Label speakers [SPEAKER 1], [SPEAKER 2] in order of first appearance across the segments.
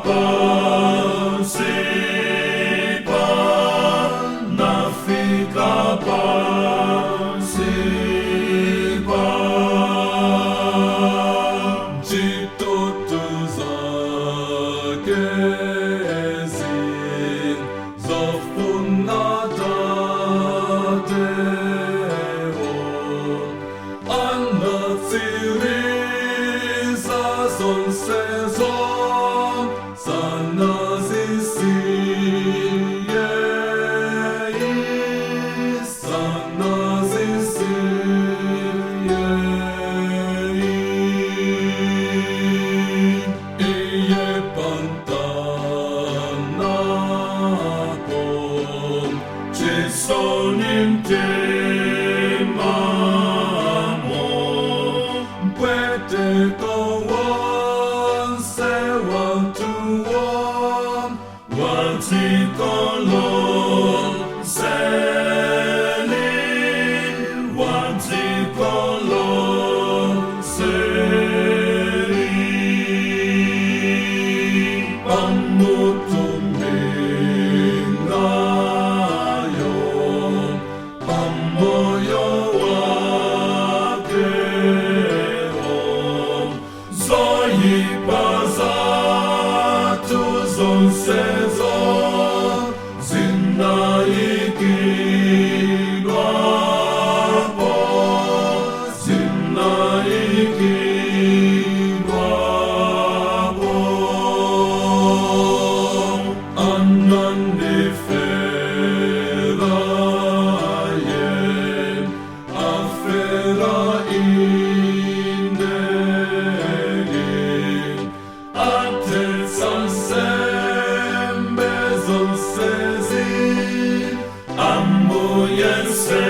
[SPEAKER 1] Pansi pa, nafika pansi pa. Ntchito zake zofuna Tatewo anatsiriza zonsezo, sanazisiye, sanazisiye. Iye pantanapo chisoni mtimamo, mpweteko wonse watuwo wadziko lonseli, wadziko lonseli. Pamutu mingayo pamoyo wakewo, zoyipa zathu zonsezo zinayikidwapo, zinayikidwapo. Anandifera ye, afera ineli, atetsa nsembe zonsezi, Ambuye nsembeyo,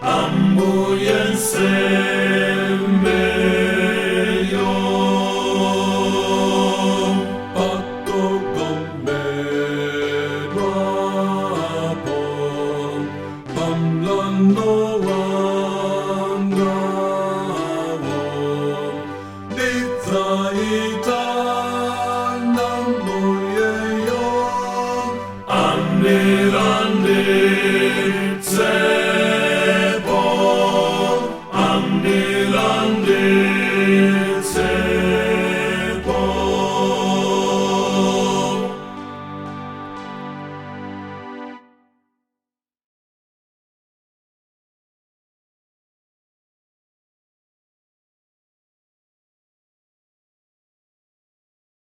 [SPEAKER 1] Ambuye nsembeyo.